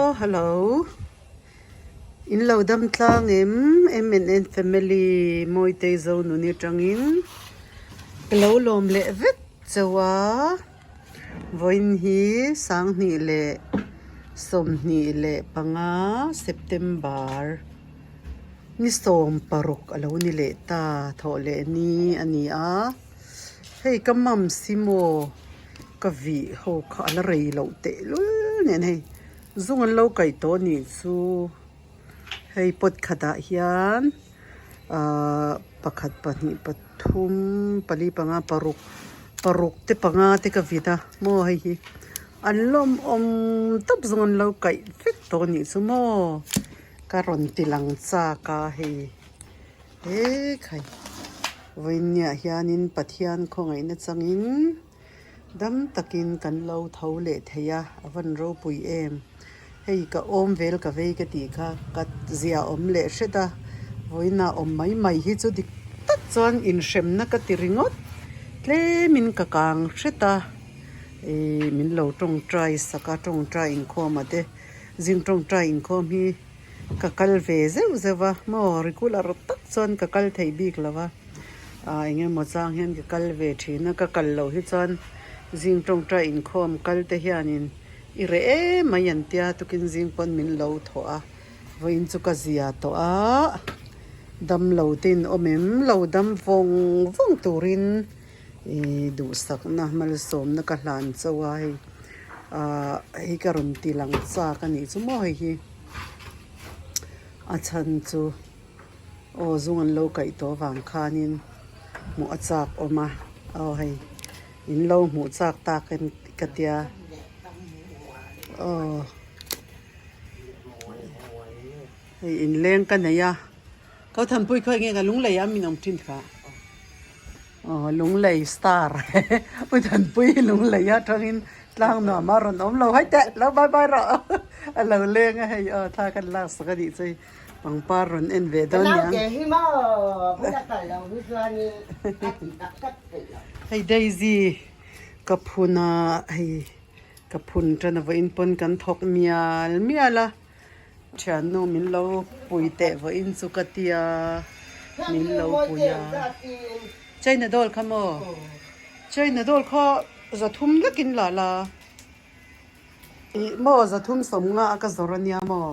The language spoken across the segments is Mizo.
Aw hello in lo dam tlang em M and N family Mawitei Zonuni atangin ka lo lawm leh vek chauh a vawiin hi sanghnih leh 25 September ni 16 a lo ni leh ta thawh leh ni a ni a hei ka mum si maw. Ka vih ho kha a la rei loh tehlul nen hei zung an lo kaih tawh a nih chu hei pot khatah hian ahh pakhat pahnih pathum pali panga paruk paruk te panga te ka vit a maw hei hi an lawmawm tawp zawng an lo kaih vek tawh a nih chu maw ka rawn ti lang chak a hei he khai vawiinniah hianin Pathian khawngaihna changin dam takin kan lo tho leh thei a a van ropui em hei ka awm vel ka vei ka tih kha ka zia awm leh hret a vawiinah awm mai mai hi chu dik tak chuan inhremna ka ti ringawt tlemin ka kang hret a ihh min lo tawngtai sak a tawngtai inkhawm ah te zing tawngtai inkhawm hi. Ka kal ve zeuh zeuh a maw regular tak chuan ka kal thei bik lo a ah eng emaw chang hian ka kal ve thin a ka kal loh hi chuan zing tawngtai inkhawm kal te hianin i reh em mai an tia tukin zing pawn min lo thawh a vawiin chu ka zia tawh a damlo te in awm em lo dam vawng vawng turin ih duhsakna malsawmna ka hlan chauh a hei ah hei ka rawn ti lang chak a nih chu maw hei hi. A chhan chu aw zung an lo kaih tawh avang khanin hmuh a chak awm a aw hei in lo hmuh chak tak em ka tia aw hei inleng ka nei a ko thanpui khaw enge ka lunglei a min awm thin kha aw lunglei star pu thanpui lunglei atangin tlang nuam a rawn awm lo hai teh lo bye bye rawh a lo leng a hei aw thla kan lak sak a nih chu hei pangpar rawn en ve dawn niang hei daisy ka phun a hei ka phun tan a vawiin pawn kan thawk mial mial a. Thiannu min lo pui teh vawiin chu ka tia min lo pui a. China doll kha maw? China doll kha 300 lekin la la. Ih maw 350 a ka zawrh ania maw?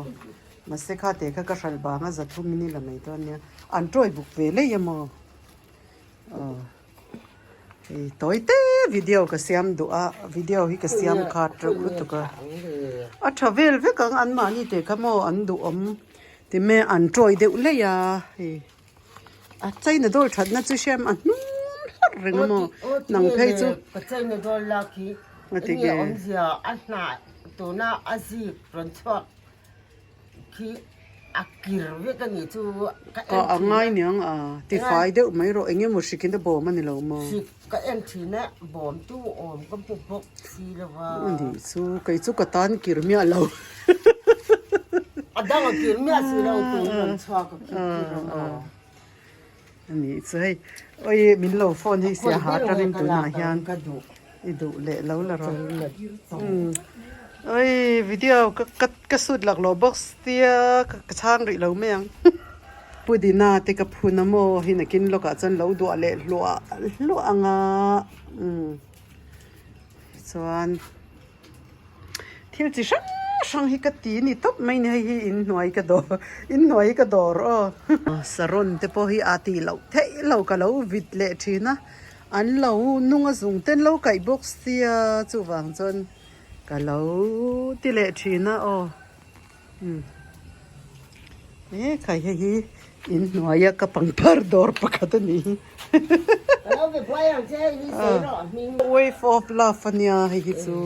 Mahse kha te kha ka hralh bang a 300 in i la mai dawn nia. An tawi buk ve lei a maw? Aw. Hei tawi te video ka siam duh a video hi ka siam khat reuh lutuk a a tha vel vek ang an mahni te kha maw an duh awm ti mai an tawi deuh laih a hei a china dawl that na chu hriam a hnung hlarh reng a maw nang phei chu ka china dawl lak hi enge awmzia a hnah tuna a zik rawn chhuak Khi a kir vek a nih chu ka en thin a. A ngai niang a, tifai deuh mai rawh eng emaw hrikin a bawm a ni lo maw? Hrik ka en thin a, bawm tu awm ka hmu bawk si lo va. A nih chu, kei chu ka tan kir miah lo. A dang a kir miah si lo tun rawn chhuak a kir kir a maw? A nih chu hei, oi min lo phone hei sia ha atangin tunah hian i duh leh lo la rawh. Oi video ka ka ka shoot lak loh box tia ka chhang rih lo mai ang. Pudina te ka phun a maw hei nakin lawkah chuan lo duah leh hluah hluah ang a chuan. Thil chi hrang hrang hi ka ti ni tawp mai ni hei hi inhnuai ka dawr inhnuai hi ka dawr aw. Saron te pawh hi a tih loh theih lo ka lo vit leh thin a an lo nung a zung ten lo kaih bawk sia chuvang chuan ka lo ti leh thin a aw. He khai hei hi inhnuaia ka pangpar dawr pakhat a ni. Wave of love a nia hei hi chu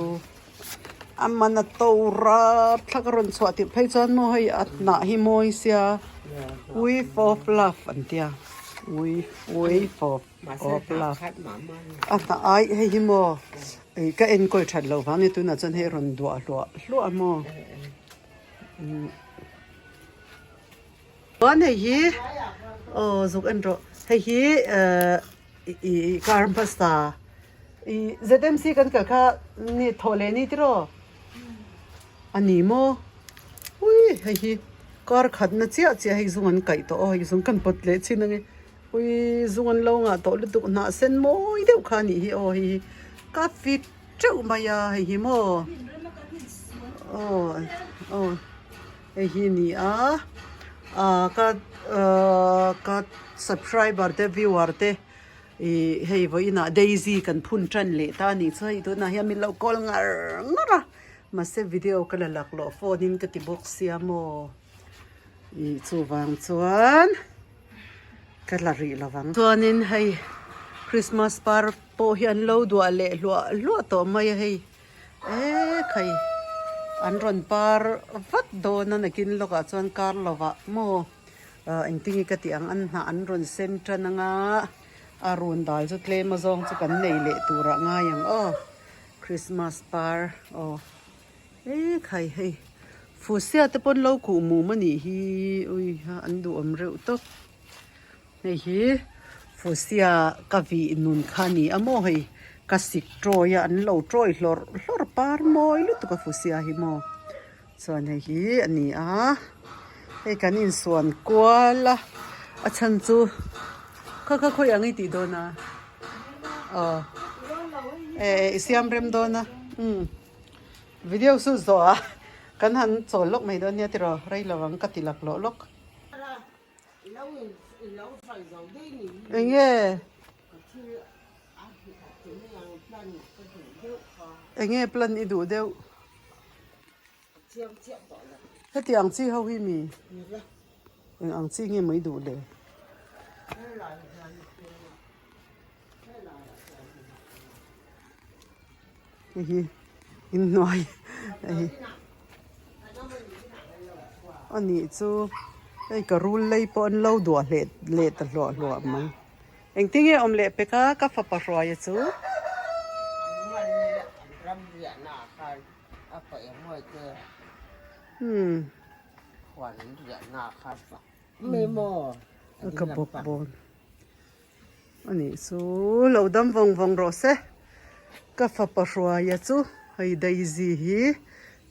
a man a to rap thlak a rawn chhuah tirh phei chuan maw hei a hnah hi mawi sia wave of love an tia wave of love a hnah ai hei hi maw ka enkawl that loh vang ni tunah chuan hei a rawn duah hluah hluah a maw. Chuan hei hi aw zuk en rawh hei hi ehh ih car hmasa ih ZMC kan kal kha ni thawh leh ni tiraw a ni maw. hei hi kar khatna chiah chiah hei zung an kaih tawh aw hei zung kan pawt leh chin ange ui zung an lo ngah tawh lutuk hnah sen mawi deuh kha a nih hi aw hei hi ka fit teuh mai a hei hi maw aw aw hei hi a ni a ah ka ah ka subscriber te viewer te. Ih hei vawiinah Daisy kan phun tan leh ta a nih chu hei tunah hian min lo call ngar ngar a mahse video ka la lak loh phone in ka ti bawk sia maw ih chuvang chuan ka la rih lo vang. Chuanin hei Christmas par pawh hi an lo duah leh hluah hluah tawh mai a hei e khai an rawn par vat dawn a nakin lawkah chuan kar lovah maw. Ahh engtinge ka tih ang an hnah an rawn sen tan anga a run dal chu tlem azawng chu kan nei leh turah ngai ang aw Christmas par aw e khai hei fusia te pawn lo kuh mum a nih hi ui ha an duhawm reuh tawp hei hi fusia ka vih nun kha a ni a maw hei ka sik tawi a an lo tawi hlawrh hlawrh par mawi lutuk a fusia hi maw. Chuan hei hi a ni a, hei kan insuan kual a, a chhan chu kha kha khawi ang i tih dawn a aw eh i siam rem dawn a umm video chu zawh a kan han chawl lawk mai dawn nia tiraw rei lo ang ka ti lak lawh lawk. Enge? Enge plan i duh deuh? Heti ang chi ho hi mi eng ang chi nge mai duh le? Hei hi inhnuai hei a nih chu hei ka rul lei pawh an lo duah leh leh ta hluah hluah mai. Engtin nge awm leh pek a ka fapa hruaia chu? Ka bawk bawn a nih chu lo dam vawng vawng rawh se ka fapa hruaia chu hei Daisy hi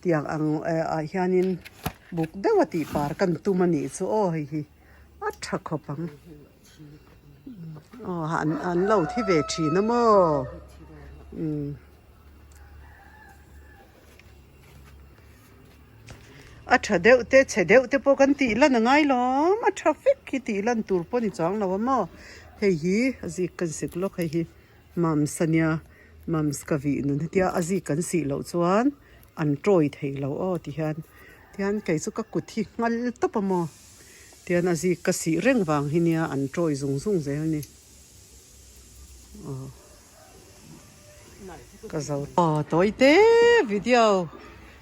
tiang ang ah hianin buk deuh a tih par kan tum a nih chu aw hei hi a tha khawp ang. Aw an an lo thi ve thin a maw umm a tha deuh te chhe deuh te pawh kan tih lan a ngai lawm a tha vek hi tih lan tur pawh a ni chuang lo a maw hei hi a zik kan sik lawk hei hi mams a nia mams ka vih nun hetia a zik kan sih loh chuan an tawi thei lo aw ti hian tihian kei chu ka kut hi nghal tawp a maw. Tian a zik ka sih reng vang hi nia an tawi zung zung zel ni. Aw ka zo aw tawi te video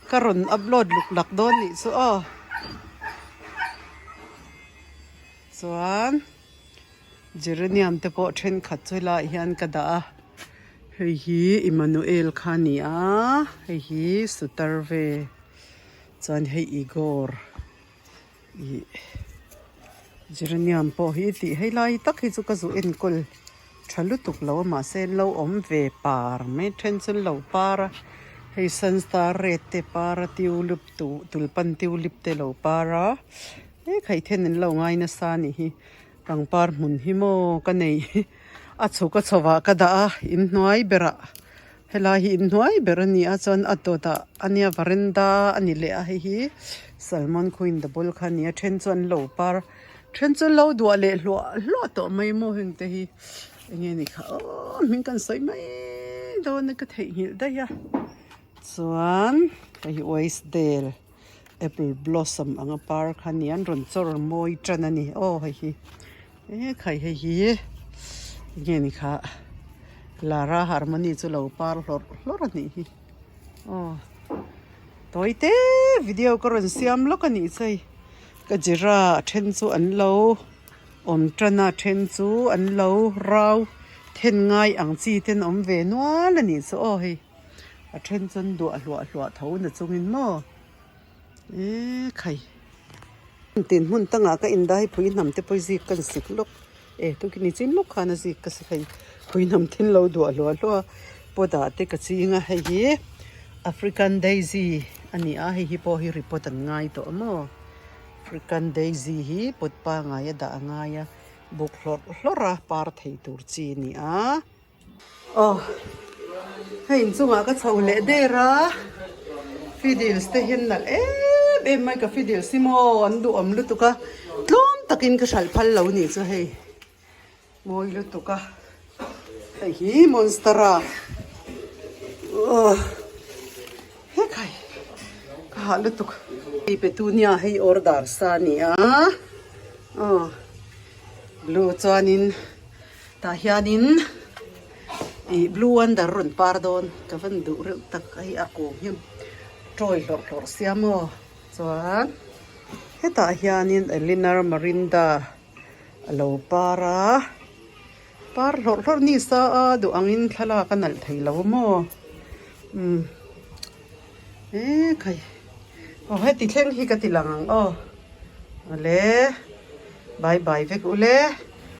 ka rawn upload luk lak dawn nih chu aw. Chuan geranium te pawh thenkhat chu helaiah hian ka dah a hei hi Emmanuel kha a ni a hei hi Sutarve chuan hei Igor. Ih geranium pawh hi tih hei lai tak hi chu ka zu enkawl tha lutuk lo a mahse an lo awm ve par mai then chu an lo par a hei sunstar red te par a tulip tuh tulpan tulip te lo par a he khai then an lo ngai nasa a nih hi pangpar hmun hi maw ka nei a chhuk a chho ah ka dah a inhnuai berah. Helai hi inhnuai ber a ni a chuan a dawtah a nia varanda a ni leh a hei hi salmon queen double kha a ni a then chu an lo par then chu an lo duah leh hluah hluah tawh mai maw heng te hi eng nge ni kha aw hming kan sawi mai dawn a ka theihnghilh daih a chuan hei hi oisdale apple blossom anga par kha a ni a an rawn chawr mawi tan a ni aw hei hi. E khai hei hi eng nge ni kha Lara Harmony chu lo par hlawrh hlawrh a nih hi aw tawi te video ka rawn siam lawk a nih chu hei ka jira a then chu an lo awm tan a a then chu an lo rau then ngai ang chi ten awm ve nual a nih chu aw hei a then chu an duah hluah hluah tho na chungin maw. E khai tin hmun tangah ka in dai phui hnam te pawh zik kan sik lawk e tukini ni chin lawk khan a zik ka si hei phui hnam thin lo duah hluah hluah a pot ah te ka ching a hei hi African daisy a ni a hei hi pawh hi report an ngai tawh a maw. African daisy hi put pangai a dah a ngai a buk hlawrh hlawrh a par thei tur chi a ni a. Aw hei inchungah ka chho leh der a fiddles te hian nalh em em mai ka fiddles hi maw an duhawm lutuk a tlawm takin ka hralh phal lo nih chu hei mawi lutuk a hei hi monstera aw hekhai ka hah lutuk hei petunia hei order sa a ni a aw blue chuanin. Tah hianin ih blue wonder rawn par dawn ka van duh reuh tak a hei a kung hi tawi hlawrh hlawrh sia maw chuan hetah hianin Eleanor Marinda a lo par a par hlawrh hlawrh ni sa a duh angin thlalak a nalh thei lo maw umm ekhai aw heti thleng hi ka ti lang ang aw awle bye bye vek ule.